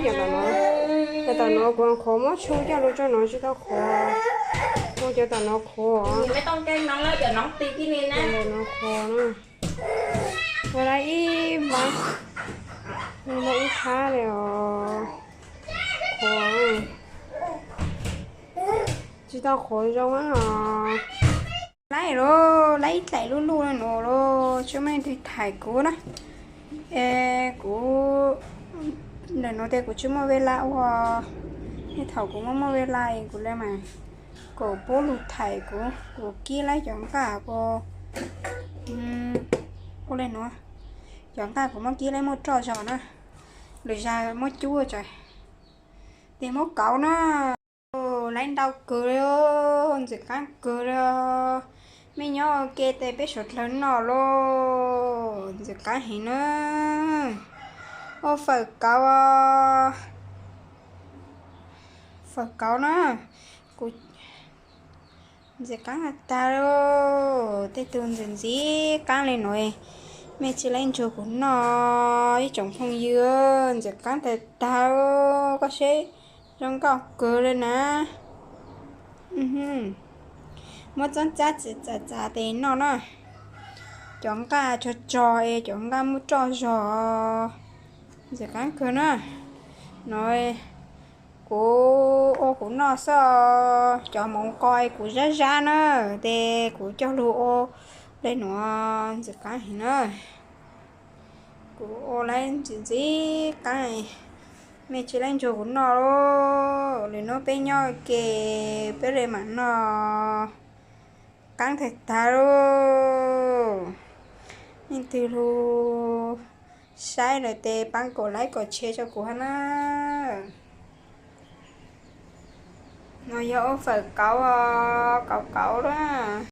Cov tom no, cov tom no kuv qhuav muab tshu coj los rau no tsis tau qhuav. Ua cov tom no qhuav, cov tom no qhuav na. Ua lawm ib npab, ua lawm ib thab li os. Qhuav, tsis tau qhuav zoo os. Laib los laib ib dlaim lub luj no los tsis muaj leej twg thaiv kuv na. Es kuv, ntawm no tias kuv tsis muaj ves las ua, es thaum kuv muaj muaj ves las kuv li mas kom puab lug thaiv kuv, kuv kib laib cov nqaj kuv, ua li no, cov nqaj kuv muab kib laib muaj roj zog na, lwm zag muab cub tso, tes muab kauv na. Laib ntau kawg li, ntxim qab kawg li. Mej nyob ua ke tes peb suav dlawg noj lauj, ntxim qab heev na. Ua fawm kauv, fawm kauv na, kuv ntxim qab tag lauj. Tej tug ntxim ntxim qab li no, mej tsis laib nrug kuv noj ib tsoom phooj ywg, ntxim qab tag tag, koj seb zoo nkauj kawg li na. Muab txob txab txiv txav txav tes noj na. Cov nqaj tsog tsog es cov nqaj muaj roj zog, ntxim qab kawg na. No kuv ua kuv noj xwb, cov hmoov qos kuv zab zab na, tes kuv coj lug ua li nuav ntxim qab heev na. Kuv ua laib ntxim ntxim qab, mej tsis laib nrug kuv noj lauj. Lwm nub peb nyob ua ke, peb le maam noj, qaab tag tag lauj. Leej twg lug saib lawm tes paab kaum like kaum share rua kuv hab na. No yog ua fawm kauv, kauv kauv lawm.